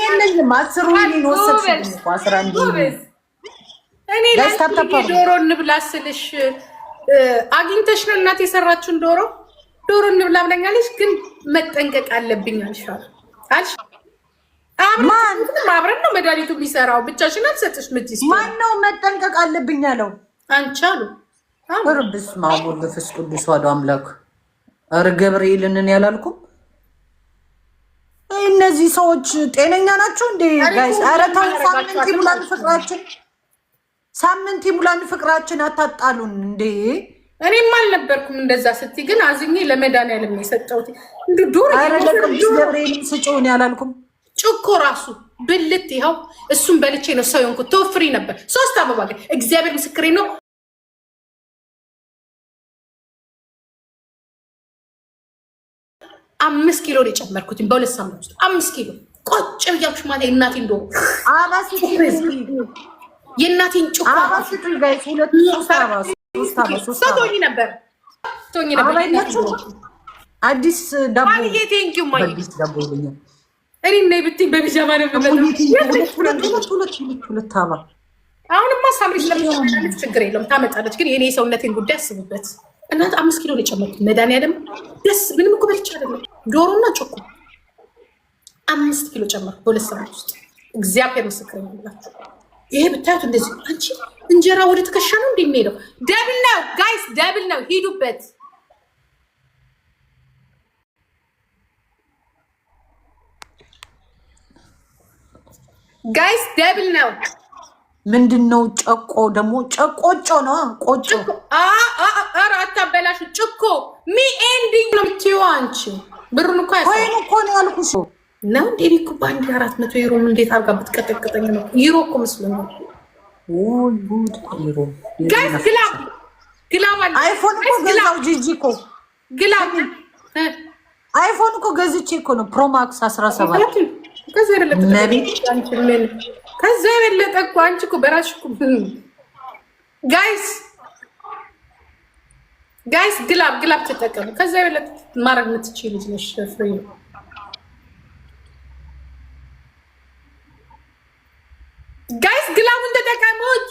የለኝም። 10 win ወሰድሽብኝ እኮ፣ 11 win። እኔ ዶሮ እንብላ ስልሽ አግኝተሽ ነው እናት የሰራችውን ዶሮ ዶሮ እንብላ ብለኛለች፣ ግን መጠንቀቅ አለብኝ አልሻል አልሽ። አብረን ነው መድኃኒቱ የሚሰራው። ብቻሽን አልሰጥሽ። ምጅ ማን ነው መጠንቀቅ አለብኝ አለው? አንቺ አሉ። ኧረ በስመ አብ ወወልድ ወመንፈስ ቅዱስ አሐዱ አምላክ። ኧረ ገብርኤልን እኔ አላልኩም። እነዚህ ሰዎች ጤነኛ ናቸው እንዴ guys? ኧረ ተው፣ ሳምንት ይሙላን ፍቅራችን፣ ሳምንት ይሙላን ፍቅራችን፣ አታጣሉን እንዴ። እኔም አልነበርኩም እንደዛ ስትይ፣ ግን አዝኜ ለመድኃኒዓለም የሰጠሁት እንደ ዶሮ። ኧረ ለቅዱስ ገብርኤል ስጪው፣ እኔ አላልኩም። ጭኮ ራሱ ብልት ይኸው እሱን በልቼ ነው ሰው የሆንኩት። ተወፍሪ ነበር። ሶስት አበባ ግን እግዚአብሔር ምስክሬ ነው። 5 ኪሎ ነው የጨመርኩት በ2 ሳምንት ውስጥ፣ 5 ኪሎ። ቆጭ ብያችሁ ማለት የእናቴን ዶሮ፣ የእናቴን ጭኮ ቶኝ ነበር ቶኝ ነበር። አዲስ ዳቦ Thank you ማየ። አዲስ ዳቦ ይለኛል። እኔ ነይ ብትይ በቢጃማ ነው የምመጣው። ሁለት ሁለት ሁለት አበባ። አሁንማ ሳምሪ ስለምታመጣለች ችግር የለውም ታመጣለች። ግን የኔ የሰውነቴን ጉዳይ አስቡበት። እናንተ 5 ኪሎ ነው የጨመርኩት። መድኃኒዓለም ደስ ምንም እኮ በልቼ አይደለም። ዶሮና ጮኮ 5 ኪሎ ጨመርኩ በ2 ሳምንት ውስጥ። እግዚአብሔር ምስክር ነው የምላችሁ። ይሄ ብታዩት እንደዚህ አንቺ እንጀራ ወደ ትከሻ ነው እንደ የሚሄደው። Double ነው guys፣ double ነው፣ ሂዱበት። Guys, double ነው። ምንድን ነው ጨቆ ደግሞ? ጨቆጮ ነው ቆጮ። ኧረ አታበላሹ። ጭኮ me and ነው የምትይው አንቺ። ብሩን እኮ ወይም እኮ ነው ያልኩሽ። ነው እንዴ? እኔ እኮ በአንድ 400 ዩሮ እንዴት አድርጋ ብትቀጠቅጠኝ ነው? ዩሮ እኮ መስሎኛል። ውይ ጉድ፣ ዩሮ። Guys, glove, glove አለ። iPhone እኮ ገዛው ጂጂ እኮ። Glove። iPhone እኮ ገዝቼ እኮ ነው Pro Max 17። ከዛ የበለጠ ከዛ የበለጠ እኮ አንቺ እኮ በራስሽ እኮ። Guys, guys, glove, glove ተጠቀሙ። ከዛ የበለጠ ማድረግ የምትችይ ልጅ ነሽ ፍሬ ነው። Guys, glove ኡን ተጠቀሙት።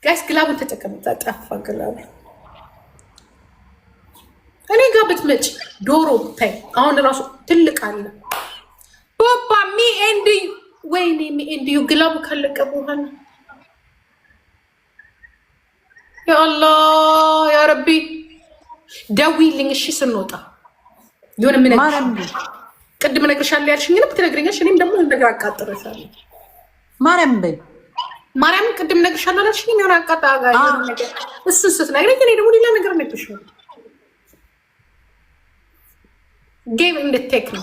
Guys, glove ኡን ተጠቀሙት። ጠፋ glove ኡ። እኔ ጋር ብትመጪ ዶሮ ብታይ አሁን ራሱ ትልቅ አለ። ቦባ me and you፣ ወይኔ me and you glove ኡ ካለቀ በኋላ ያ አላህ ያ ረቢ ደውዪልኝ። እሺ ስንወጣ የሆነ ምን ቅድም እነግርሻለሁ ያልሽኝንም ትነግረኛለሽ። እኔም ደግሞ ነገር አቃጥረሻለሁ። ማርያም በይ። ማርያም ቅድም እነግርሻለሁ አላልሽኝም? የሆነ አቃጣ ነገር እሱን ስትነግረኝ እኔ ደግሞ ሌላ ነገር እነግርሻለሁ። Game እንድቴክ ነው።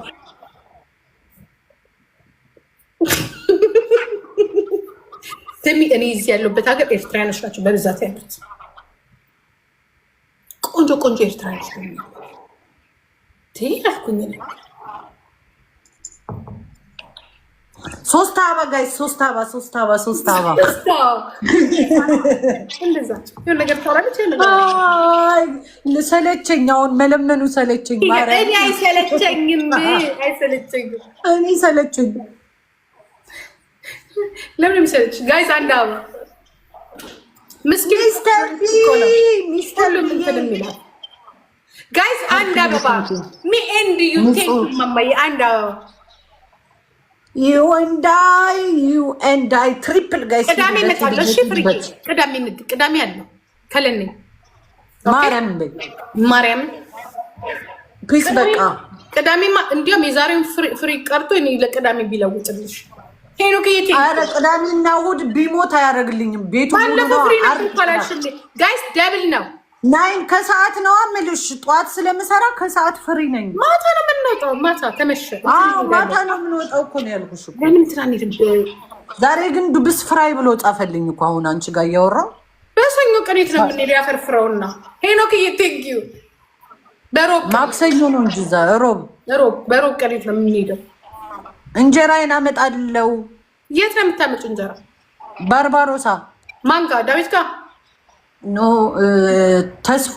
ስሚ፣ እኔ እዚህ ያለሁበት ሀገር ኤርትራያኖች ናቸው በብዛት ያሉት። ቆንጆ ቆንጆ ኤርትራያኖች ነው አልኩኝ። ሶስት አበባ guys፣ ሶስት አበባ፣ ሶስት አበባ፣ ሶስት አበባ። እንደዛ የሆነ ነገር ታወራለች። አይ ሰለቸኝ፣ አሁን መለመኑ ሰለቸኝ። እኔ አይሰለቸኝም፣ አይሰለቸኝም። እኔ ሰለቸኝ። ለምን የሚሰለች? Guys, አንድ አበባ። ምስኪን ሚስተር ቢ ሚስተር ሁሉም እንትን የሚላል። Guys, አንድ አበባ። Me and you, thank ማማዬ፣ አንድ አበባ። You and I, you and I, triple guys። ቅዳሜ እመጣለሁ። እሺ ፍሪ፣ ቅዳሜ ቅዳሜ አለው ከለኔ። ማርያም በይ። ማርያም። Peace በቃ። ቅዳሜማ እንዲያውም የዛሬውን free ቀርቶ እኔ ለቅዳሜ ቢለውጥልሽ ሄኖክ የት? ኧረ ቅዳሜና እሑድ ቢሞት አያደርግልኝም። ቤቱ ባለፈው free ነው እኮ አላልሽም? Guys, double ነው። 9 ከሰዓት ነው የምልሽ። ጠዋት ስለምሰራ ከሰዓት free ነኝ። ማታ ነው የምንወጣው። ማታ ተመሸ። አዎ ማታ ነው የምንወጣው እኮ ነው ያልኩሽ እኮ። ለምን እንትን አንሄድም? ዛሬ ግን ዱብስ ፍራይ ብሎ ጻፈልኝ እኮ አሁን አንቺ ጋር እያወራሁ። በሰኞ ቀን የት ነው የምንሄደው? ያፈርፍረውና ሄኖክ thank you። በሮብ። ማክሰኞ ነው እንጂ እዛ ሮብ። ሮብ፣ በሮብ ቀን የት ነው የምንሄደው? እንጀራዬን አመጣለሁ። የት ነው የምታመጪው እንጀራ? ባርባሮሳ። ማን ጋር? ዳዊት ጋር? No፣ ተስፉ።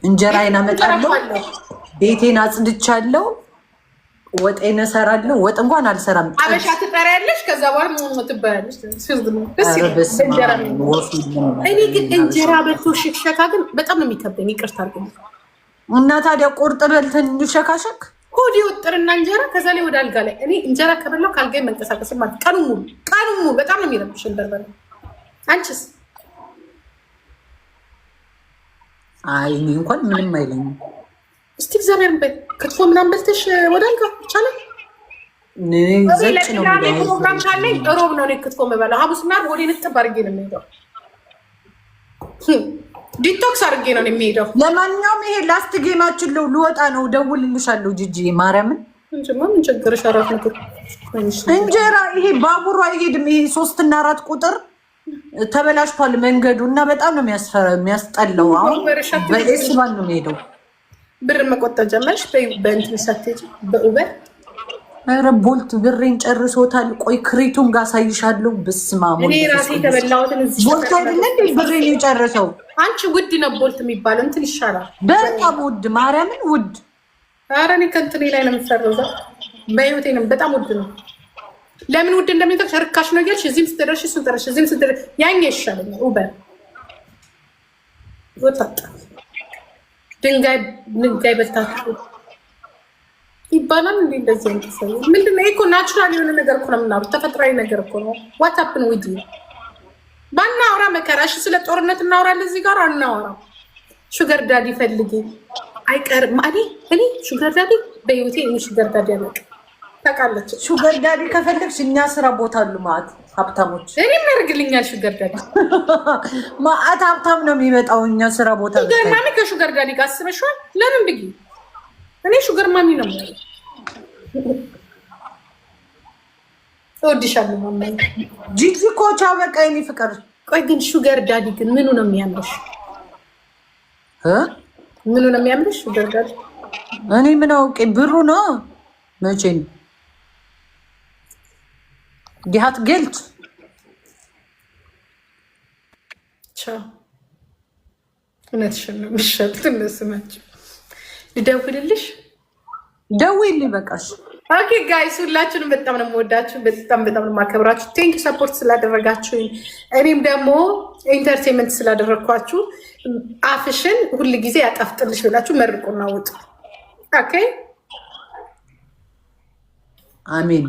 እንጀራዬን አመጣለሁ። ቤቴን አጽድቻለሁ። ወጤን እሰራለሁ። ወጥ እንኳን አልሰራም። አበሻ ትጠሪያለሽ፣ ከዛ በኋላ ትበያለሽ። ደስ ኧረ ይላል። በስመ በእንጀራ አብ ወፍ የለም። እኔ ግን እንጀራ በልቶ ሽክሸካ ግን በጣም ነው የሚከብደኝ። ይቅርታ አድርጉልኝ። እና ታዲያ ቁርጥ በልተን እንሸካሸክ። ሆድ ይወጥርና እንጀራ ከዛ ላይ ወደ አልጋ ላይ፣ እኔ እንጀራ ከበላሁ ከአልጋ መንቀሳቀስ ማለት ቀኑ ሙሉ ቀኑ ሙሉ በጣም ነው የሚረብሽን በርበሬ። አንቺስ? አይ እኔ እንኳን ምንም አይለኝም። እስቲ እግዚአብሔርን በይ፣ ክትፎ ምናምን በልተሽ ወደ አልጋ ይቻላል? ዘጭ ነው ለቅዳሜ የሚለው። ፕሮግራም ካለኝ ሮብ ነው እኔ ክትፎ የምበላው። ሐሙስና ዓርብ ሆዴን እጥብ አድርጌ ነው የሚሄደው። Detox አድርጌ ነው የሚሄደው። ለማንኛውም ይሄ last game ኣችን ነው። ልወጣ ነው። ደውልልሻለሁ ጂጂ ማርያምን። እንጂማ ምን ቸገረሽ? 400 እንጀራ ይሄ ባቡሩ አይሄድም። ይሄ 3 እና 4 ቁጥር ተበላሽቷል መንገዱ እና በጣም ነው የሚያስጠላው። አሁን በ S-Bahn ነው የሚሄደው። ብር መቆጠብ ጀመርሽ? በእንትን ሳትሄጂ በ Uber። ኧረ ቦልት ብሬን ጨርሶታል። ቆይ ክሬቱን ጋር አሳይሻለሁ። በስመ አብ እኔ ራሴ የተበላሁትን እዚህ ቦልት አይደለ እንዴ ብሬን የጨረሰው? አንቺ ውድ ነው ቦልት የሚባለው፣ እንትን ይሻላል። በጣም ውድ፣ ማርያምን ውድ። ኧረ እኔ ከእንትኔ ላይ ነው የምትሰርዘው። በህይወቴ ነው፣ በጣም ውድ ነው። ለምን ውድ እንደሚጠቅሽ ርካሽ ነው እያልሽ እዚህም ስትደርሽ እሱን ጠረሽ፣ እዚህም ስትደርሽ ያኛ ይሻለኛል። Uber ወጣጣ ድንጋይ ድንጋይ በልታችሁ ይባላል እንዴ? እንደዚህ አይነት ሰው ምንድን ነው? እኮ natural የሆነ ነገር እኮ ነው የምናወራው። ተፈጥሯዊ ነገር እኮ ነው። What happen with you? ባናወራ መከራ። እሺ ስለ ጦርነት እናወራለን፣ እዚህ ጋር አናወራም። Sugar daddy ፈልጊ አይቀርም። እኔ sugar daddy በህይወቴ እኔ sugar daddy አላውቅም። ታውቃለች። Sugar daddy ከፈለግሽ እኛ ስራ ቦታ አሉ ማአት ሀብታሞች። እኔም ያደርግልኛል sugar daddy። ማአት ሀብታም ነው የሚመጣው እኛ ስራ ቦታ። Sugar mommy ከ sugar daddy ጋር አስበሽዋል? ለምን ብዬ እኔ sugar mommy ነው የምለው። እወድሻለሁ ማማ። ጂጂ ኮቻ በቃ የኔ ፍቅር። ቆይ ግን sugar daddy ግን ምኑ ነው የሚያምርሽ? እ? ምኑ ነው የሚያምርሽ sugar daddy? እኔ ምን አውቄ፣ ብሩ ነው መቼም። Die hat Geld. ቻው። እውነትሽን ነው፣ የሚሻሉት እነሱ ናቸው። ልደውልልሽ? ደውይልኝ በቃሽ። Okay guys፣ ሁላችሁንም በጣም ነው የምወዳችሁ፣ በጣም በጣም ነው የማከብራችሁ። Thank you support ስላደረጋችሁኝ፣ እኔም ደግሞ entertainment ስላደረግኳችሁ፣ አፍሽን ሁል ጊዜ ያጣፍጥልሽ ብላችሁ መርቁና ውጡ። Okay። አሜን።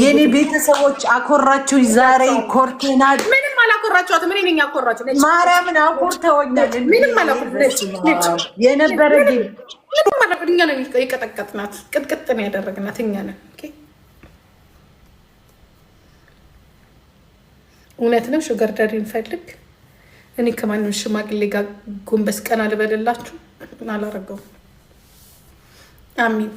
የኔ ቤተሰቦች አኮራችሁኝ። ዛሬ ኮርቴናል። ምንም አላኮራችኋትም። እኔ ነኝ ያኮራችሁ። ማርያምን አኮርተወኛል። ምንም አላኮራችሁ። የነበረ ግን ምንም አላኮ እኛ ነን የቀጠቀጥናት፣ ቅጥቅጥ ነው ያደረግናት እኛ ነን። Okay፣ እውነት ነው። Sugar daddy እንፈልግ። እኔ ከማንም ሽማግሌ ጋር ጎንበስ ቀና ልበልላችሁ አላረገውም። አሚን።